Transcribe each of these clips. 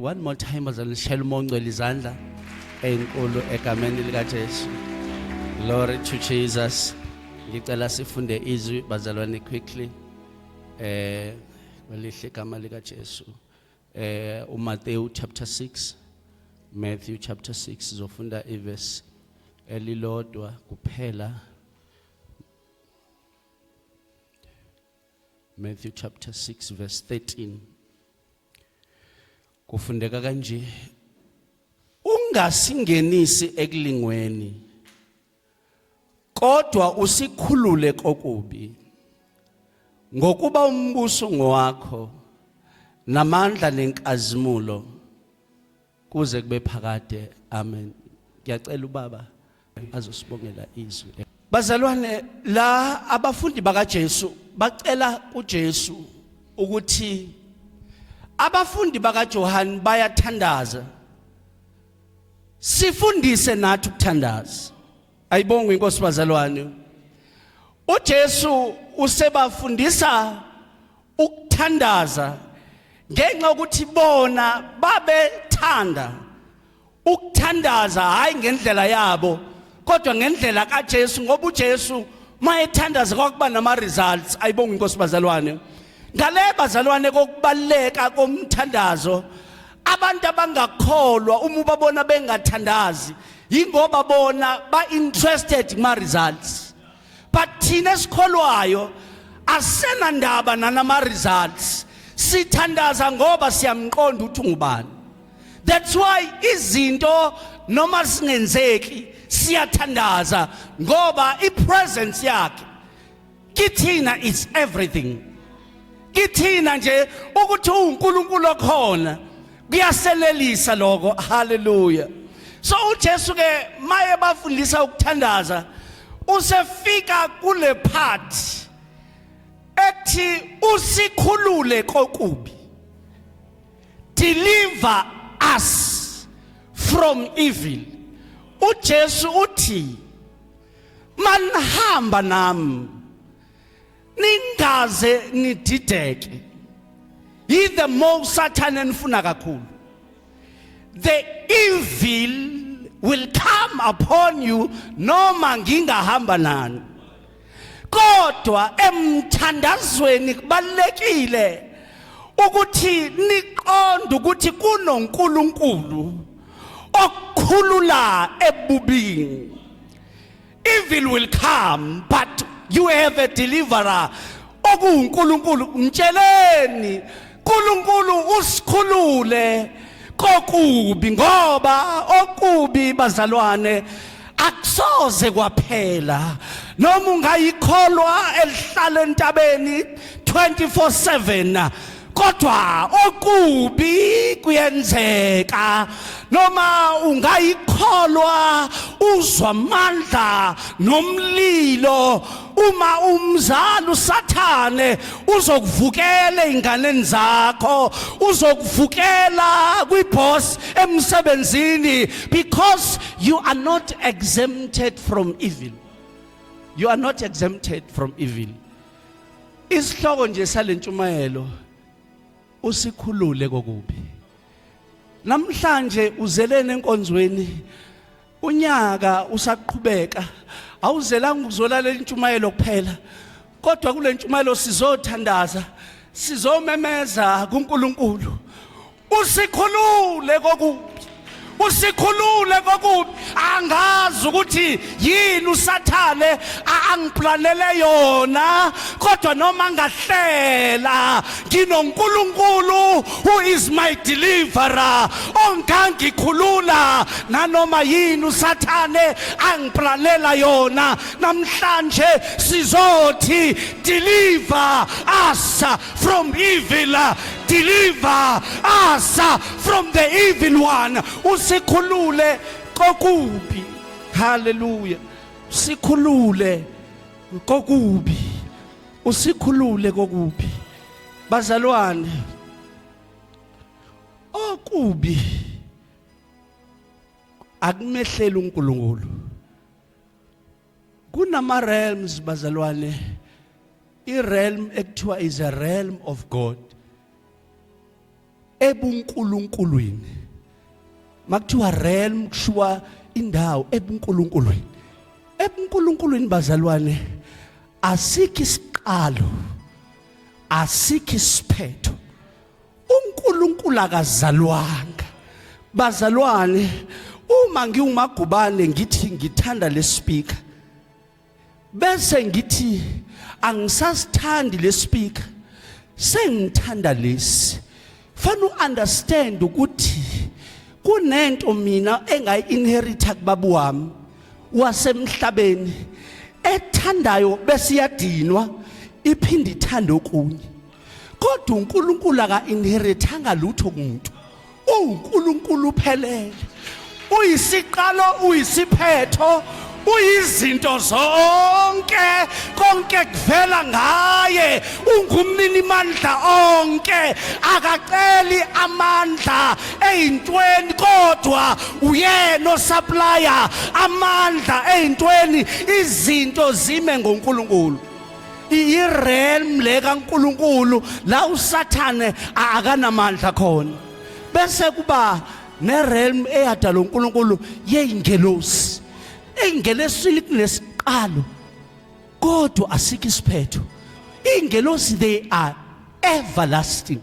One more time bazalwane, shayela uMoya oNgcwele izandla ezinkulu egameni likaJesu. Glory to Jesus. Ngicela sifunde izwi bazalwane quickly. Kwelihle igama likaJesu. UMatthew chapter 6. Matthew chapter 6 sizofunda iverse elilodwa kuphela. Matthew chapter 6 verse 13. Kufundeka kanje: Ungasingenisi ekulingweni, kodwa usikhulule kokubi, ngokuba umbuso ngowakho namandla nenkazimulo kuze kube phakade. Amen. Ngiyacela ubaba azosibongela izwi. Bazalwane, la abafundi bakaJesu bacela kuJesu ukuthi abafundi bakaJohane bayathandaza, sifundise nathi ukuthandaza. Ayibongwe inkosi bazalwane. UJesu usebafundisa ukuthandaza ngenxa yokuthi bona babethanda ukuthandaza, hayi ngendlela yabo kodwa ngendlela kaJesu, ngoba uJesu mayethandaza kwakuba nama results. Ayibonga inkosi bazalwane. Ngale bazalwane kokubaleka komthandazo, abantu abangakholwa uma ubabona bengathandazi yingoba bona ba interested kuma results, but thina esikholwayo asenandaba nanama results, sithandaza ngoba siyamqonda ukuthi ungubani. That's why izinto noma singenzeki siyathandaza, ngoba ipresence yakhe kithina is everything kithina nje. Ukuthi uNkulunkulu okhona kuyaselelisa lokho. Haleluya. So uJesu ke maye bafundisa ukuthandaza, usefika kule part ethi usikhulule kokubi, deliver us from evil. UJesu uthi manihamba nami ningaze nidideke. Yi the more usathane nifuna kakhulu, the evil will come upon you noma ngingahamba nani, kodwa emthandazweni kubalekile ukuthi niqonde ukuthi kunoNkulunkulu okukhulula ebubini. Evil will come, but you have a deliverer okuwuNkulunkulu. Mtsheleni uNkulunkulu usikhulule kokubi, ngoba okubi bazalwane akusoze kwaphela noma ungayikholwa elihlala entabeni 24/7, kodwa okubi kuyenzeka. Noma ungayikholwa uzwa amandla nomlilo, uma umzali usathane uzokuvukela einganeni zakho, uzokuvukela kwiboss emsebenzini, because you are not exempted from evil. You are not exempted from evil. Isihloko nje salentshumayelo, usikhulule kokubi. Namhlanje uzelene enkonzweni, unyaka usaqhubeka, awuzelanga ukuzolalela intshumayelo kuphela, kodwa kule ntshumayelo sizothandaza, sizomemeza kuNkulunkulu, usikhulule kokubi, usikhulule kokubi. Angazi ukuthi yini usathane angiplanele yona, kodwa noma ngahlela nginoNkulunkulu who is my deliverer, ongangikhulula nanoma yini usathane angiplanela yona. Namhlanje sizothi deliver us from evil, deliver us from the evil one. Usikhulule kokubi. Haleluya. Sikhulule kokubi, usikhulule kokubi bazalwane. Okubi akumehleli uNkulunkulu. Kunama realms bazalwane, i realm ekuthiwa is a realm of God. Ebunkulunkulwini. Makuthiwa realm kushiwa indawo ebunkulunkulwini. Ebunkulunkulwini bazalwane asikho isiqalo, asikho isiphetho. UNkulunkulu akazalwanga. Bazalwane, uma ngiwumagubane ngithi ngithanda le speaker, bese ngithi angisasithandi le speaker, sengithanda lesi. Fanele uunderstand ukuthi kunento mina engayi-inherita kubaba wami wasemhlabeni ethandayo bese iyadinwa iphinde ithande okunye. Kodwa uNkulunkulu aka-inherithanga lutho kumuntu. UNkulunkulu uphelele, uyisiqalo, uyisiphetho, uyizinto zonke, konke kuvela ngaye. Ungumnini mandla onke, akaceli amandla eyintweni, kodwa uyena osupplier amandla eyintweni. Izinto zime ngoNkulunkulu. I-realm le kaNkulunkulu la uSathane akanamandla khona. Bese kuba ne-realm eyadalwa uNkulunkulu yeyingelosi. Eyingelosini kunesiqalo kodwa asikho isiphetho. Iy'ngelosi they are everlasting.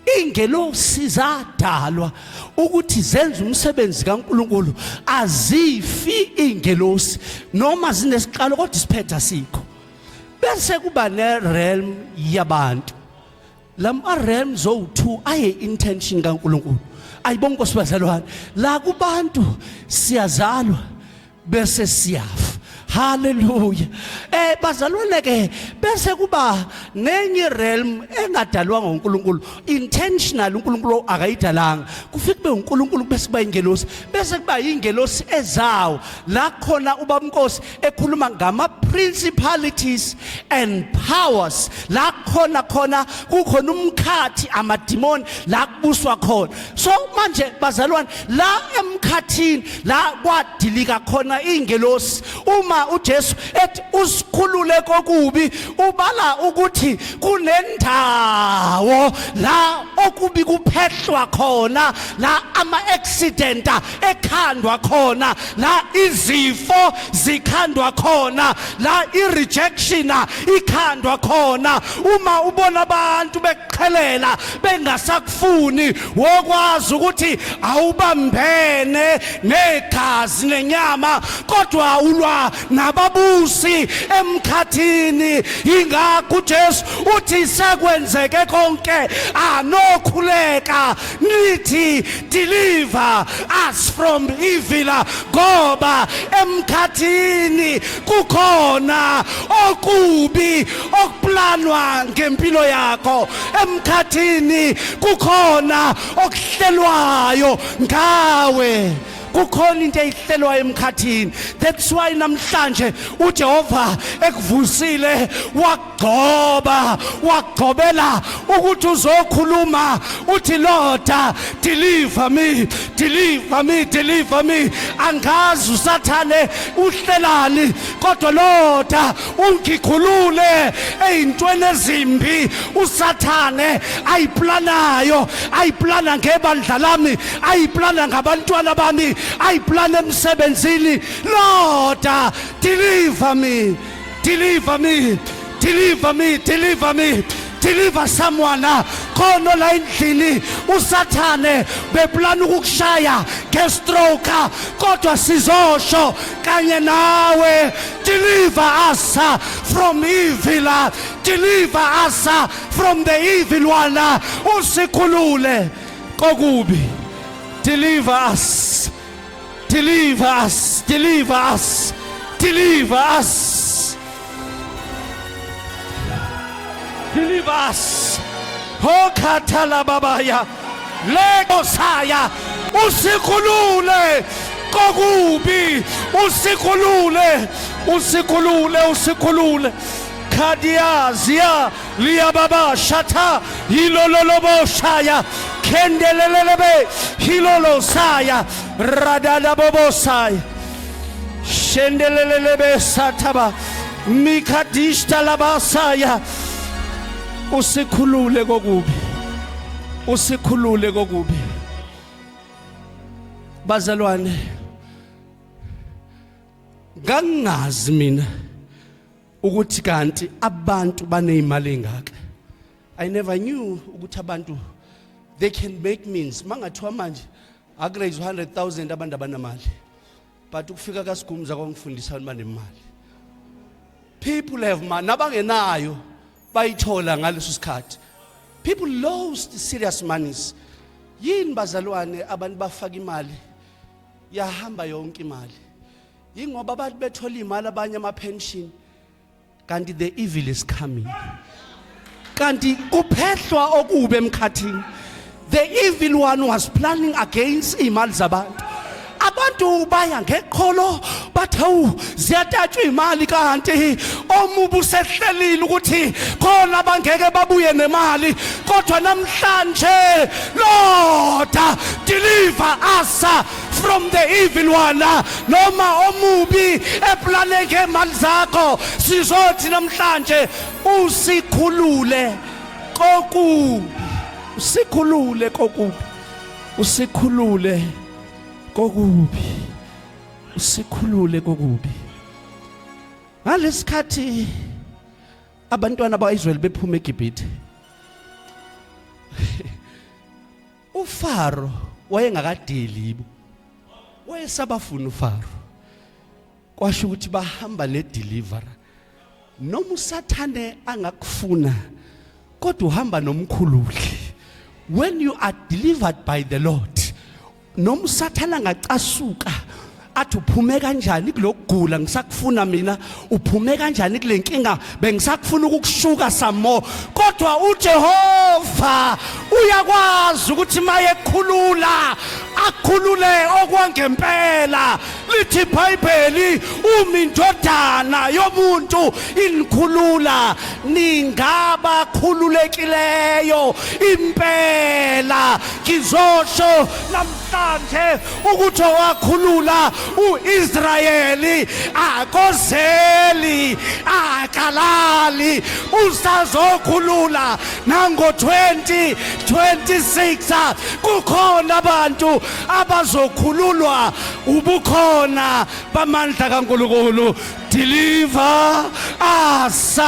Iy'ngelosi zadalwa ukuthi zenze umsebenzi kaNkulunkulu, azifi iy'ngelosi noma zinesiqalo kodwa isiphetho asikho. Bese kuba ne-realm yabantu. Lama realms owu-2 aye intention kaNkulunkulu. Ayibonke Nkosi bazalwane, la kubantu siyazalwa bese siyafa. Haleluya. Bazalwane ke bese kuba nenye realm engadalwa ngoNkulunkulu. Intentional uNkulunkulu akayidalanga. Kufike kube uNkulunkulu bese kuba ingelosi, bese kuba ingelosi ezawo. La khona ubabNkosi ekhuluma ngama principalities and powers. La khona khona kukhona umkhathi, amadimoni la kubuswa khona. So manje bazalwane, la emkhathini la kwadilika khona ingelosi. Uma uJesu ethi usikhulule kokubi, ubala ukuthi kunendawo la okubi kuphehlwa khona, la ama accident ekhandwa khona, la izifo zikhandwa khona, la i-rejection ikhandwa khona. Uma ubona abantu bekuqhelela bengasakufuni, wokwazi ukuthi awubambene negazi nenyama, kodwa ulwa nababusi emkhathini. Ingakho uJesu uthi sekwenzeke konke, anokhuleka nithi deliver us from evil, ngoba emkhathini kukhona okubi okuplanwa ngempilo yakho, emkhathini kukhona okuhlelwayo ngawe, kukhona into eyihlelwayo emkhathini. That's why namhlanje uJehova ekuvusile, wagcoba, wagcobela ukuthi uzokhuluma uthi Lord, deliver me, deliver me, deliver me. Angazi usathane uhlelani, kodwa Lord ungikhulule eyintweni ezimbi usathane ayiplanayo, ayiplana ngebandla lami, ayiplana ngabantwana bami, ayiplana emsebenzini. Lord, deliver me, deliver me, deliver me, deliver me, deliver someone. Khona la endlini usathane beplana ukukushaya ngestroke, kodwa sizosho kanye nawe, deliver us from evil, deliver us from the evil one. Usikhulule kokubi. Deliver us, deliver us, deliver us, deliver us, deliver us. Hokhathala babaya lekosaya, usikhulule kokubi, usikhulule, usikhulule, usikhulule. Khadiyazia liyababa shata hilololoboshaya kendelelelebe hilolosaya radadabobosaya shendelelelebe sataba mikadishta labasaya. Usikhulule kokubi. Usikhulule kokubi. Bazalwane, ngangingazi mina ukuthi kanti abantu banezimali engaka. I never knew ukuthi abantu, they can make means. Mangathiwa manje akuraise 100,000, abantu abanamali, but ukufika kaSigumza kwangifundisa abantu banemali. People have money, nabangenayo bayithola ngaleso sikhathi. People lost serious monies. Yini bazalwane, abantu bafaka imali, yahamba yonke imali? Yingoba abantu bethola imali, abanye ama pension, kanti the evil is coming, kanti kuphehlwa okubi emkhathini. The evil one was planning against imali zabantu. Abantu baya ngeqholo, bathi, "Hawu, ziyatatshwa imali," kanti omubi usehlelile ukuthi khona abangeke babuye nemali. Kodwa namhlanje, Lord, deliver us from the evil one. Noma omubi eplane ngemali zakho, sizothi namhlanje, usikhulule kokubi, usikhulule kokubi, usikhulule kokubi, usikhulule kokubi. Ngalesikhathi abantwana bakwaIsrayeli bephuma eGibhithe, uFaro wayengakadeli yibo, wayesabafuna uFaro. Kwasho ukuthi bahamba nedeliverer. Noma uSathane angakufuna, kodwa uhamba nomkhululi. When you are delivered by the Lord, noma uSathane angacasuka athi, "Uphume kanjani kulokugula? Ngisakufuna mina. Uphume kanjani kule nkinga? Bengisakufuna ukukushuka some more," kodwa uJehova uyakwazi ukuthi maye khulula, akhulule okwangempela. Lithi iBhayibheli, uma indodana yomuntu inikhulula, ningaba khululekileyo impela. Ngizosho namhlanje ukuthi owakhulula uIsrayeli akozeli, akalali, usazokhulula nango 2026. Kukhona abantu abazokhululwa ubukhona bamandla kaNkulunkulu. Deliver us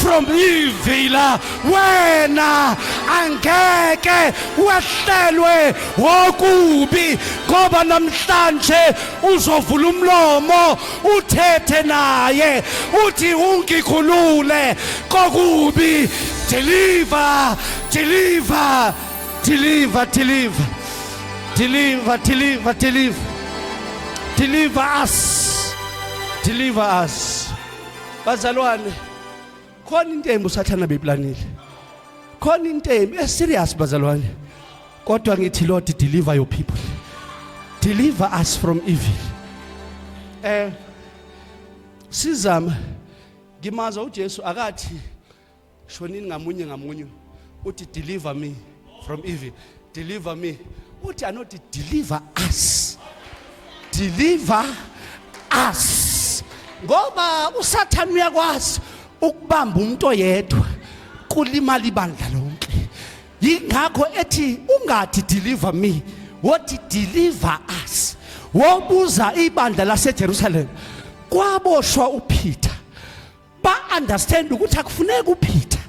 from evil. Wena angeke wehlelwe wokubi, ngoba namhlanje uzovula umlomo, uthethe naye, uthi, "Ungikhulule kokubi." Deliver, deliver, deliver, deliver, deliver, deliver, deliver, deliver us, deliver us. Bazalwane, khona into embi uSathana beyiplanile, khona into embi eserious, bazalwane, kodwa ngithi, Lord, deliver your people, deliver us from evil. Sizama ngimaza uJesu akathi shonini ngamunye ngamunye, uthi, "Deliver me from evil, deliver me." Uthi anothi, "Deliver us, deliver us," ngoba uSathane uyakwazi ukubamba umuntu oyedwa, kulimala ibandla lonke. Yingakho ethi, ungathi, "Deliver me," wothi, "Deliver us." Wobuza ibandla laseJerusalem, kwaboshwa uPeter, ba understand ukuthi akufuneki uPeter,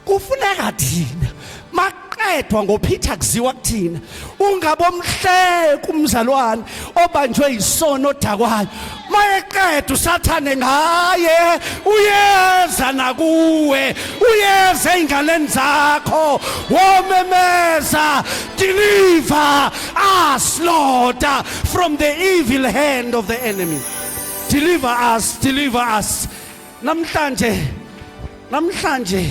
kufuneka thina. Maqedwa ngoPeter, kuziwa kuthina. Ungabomhleka umzalwane obanjwe isono, odakwayo, mayeqeda uSathane ngaye, uyeza nakuwe, uyeza einganeni zakho, womemeza, "Deliver us, Lord, from the evil hand of the enemy. Deliver us, deliver us." Namhlanje, namhlanje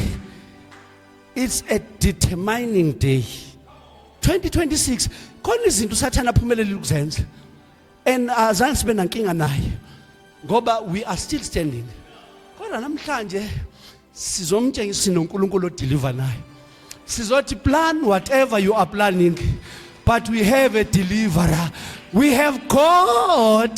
it's a determining day. 2026, khona izinto uSathana aphumelele ukuzenza, and azange sibe nankinga naye ngoba we are still standing. Kodwa namhlanje sizomtshengisa sinoNkulunkulu odeliver naye. Sizothi, "Plan whatever you are planning, But we have a deliverer. We have God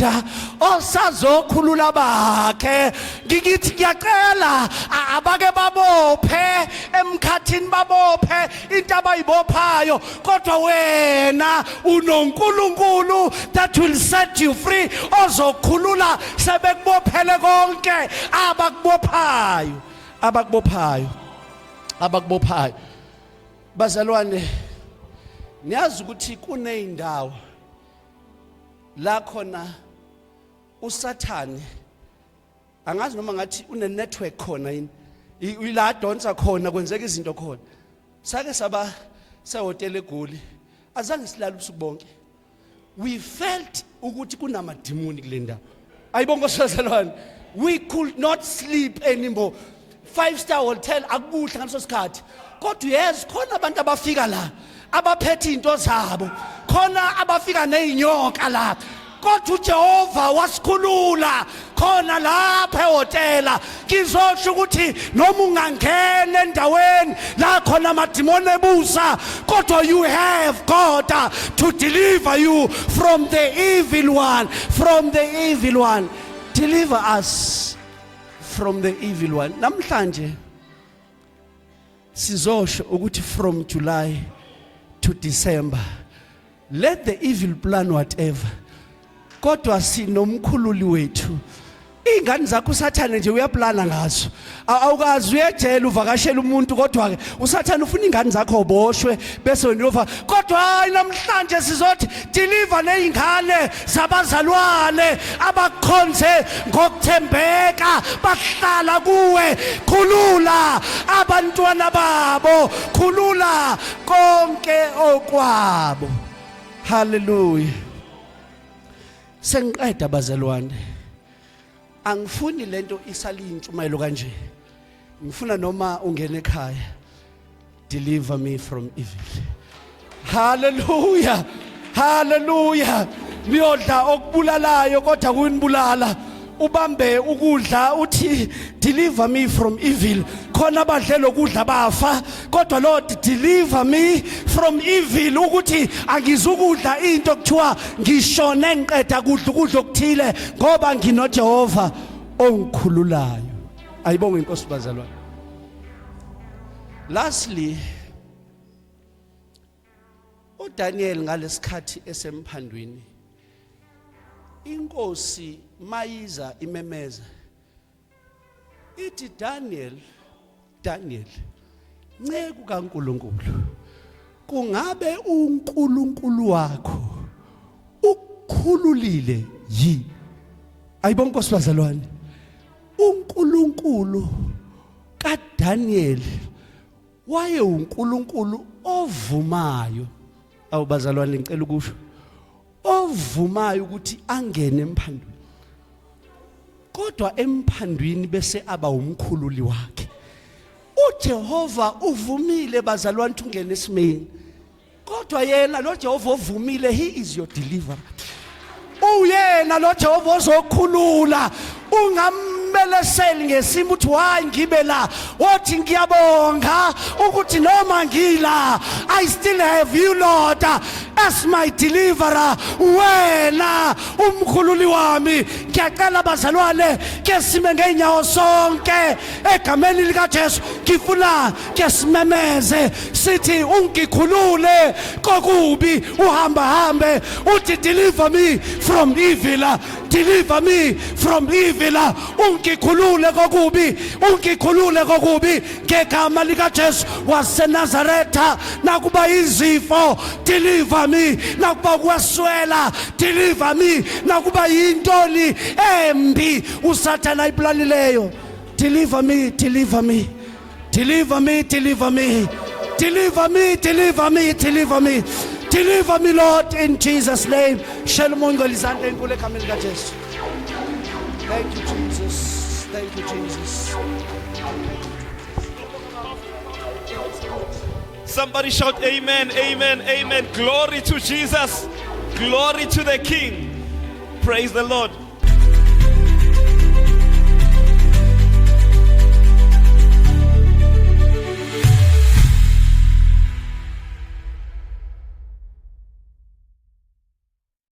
osazokhulula bakhe. Ngikithi ngiyacela abake babophe emkhathini, babophe into abayibophayo, kodwa wena unoNkulunkulu that will set you free, ozokhulula sebekubophele konke abakubophayo, abakubophayo, abakubophayo. Bazalwane, niyazi ukuthi kuneyindawo la khona uSathane, angazi noma ngathi une network khona yini, ila adonsa khona, kwenzeka izinto khona. Sake saba sehotela eGoli, azange silale ubusuku bonke. We felt ukuthi kunamadimoni kule ndawo. Ayibonke bazalwane. We could not sleep anymore. Five star hotel, akukuhle ngaleso sikhathi, kodwa yes, khona abantu abafika la abaphethe into zabo, khona abafika nezinyoka la, kodwa uJehova wasikhulula khona lapha ehotela. Ngizosho ukuthi noma ungangena endaweni la khona amadimoni ebusa, kodwa you have God to deliver you from the evil one, from the evil one. Deliver us from the evil one. Namhlanje sizosho ukuthi from July to December, let the evil plan whatever, kodwa sinomkhululi wethu. Ingane zakho uSathane nje uyaplana ngazo. Awukazi uyejela uvakashela umuntu, kodwa ke uSathane ufuna ingane zakho oboshwe bese wena uyova. Kodwa hayi, namhlanje sizothi deliver nezingane zabazalwane abakhonze ngokuthembeka, bahlala kuwe. Khulula abantwana babo, khulula konke okwabo. Haleluya. Sengiqeda, bazalwane. Angifuni lento isali intshumayelo kanje. Ngifuna noma ungena ekhaya, deliver me from evil. Haleluya, haleluya. Niyodla okubulalayo kodwa kuyinibulala. Ubambe ukudla uthi, "Deliver me from evil." Khona abadle lokudla bafa, kodwa Lord, deliver me from evil, ukuthi angizukudla into kuthiwa ngishone ngiqeda kudla ukudla okuthile, ngoba nginoJehova ongikhululayo. Ayibonge inkosi, bazalwane. Lastly, uDaniel ngalesikhathi esemphandwini, inkosi mayiza imemeza ithi, "Daniel, Daniel, nceku kaNkuluNkulu, kungabe uNkulunkulu wakho ukukhululile yi?" Ayibonke Nkosi, bazalwane. uNkulunkulu kaDaniel waye uNkulunkulu ovumayo. Awubazalwane, ngicela ukusho, ovumayo ukuthi angene emphandwini, kodwa emphandwini bese aba umkhululi wakhe. uJehova uvumile, bazalwane, ukuthi ungene esimeni, kodwa yena lo Jehova ovumile, he is your deliverer. Uyena lo Jehova ozokhulula. Ungambeleseli ngesimo uthi, "Why ngibe la?" Wothi, "Ngiyabonga ukuthi noma ngila, I still have you, Lord, as my deliverer, wena umkhululi wami." Ngiyacela, bazalwane, ke sime ngeenyawo sonke egameni lika Jesu. Ngifuna ke simemeze sithi, "Ungikhulule kokubi." Uhamba hambe uthi, "Deliver me from evil, deliver me from evil." Ungikhulule kokubi, ungikhulule kokubi ngegama lika Jesu waseNazaretha. Nakuba izifo, deliver me. Nakuba kweswela, deliver me. Nakuba yintoni embi uSathana ayiplanileyo, deliver me, deliver me, deliver me, deliver me, deliver me, deliver me, deliver me, deliver me, Lord, in Jesus' name. Shela uMoya izandla enkulu egameni likaJesu. Thank you, Jesus. Thank you, Jesus. Somebody shout amen, amen, amen. Glory to Jesus. Glory to the King. Praise the Lord.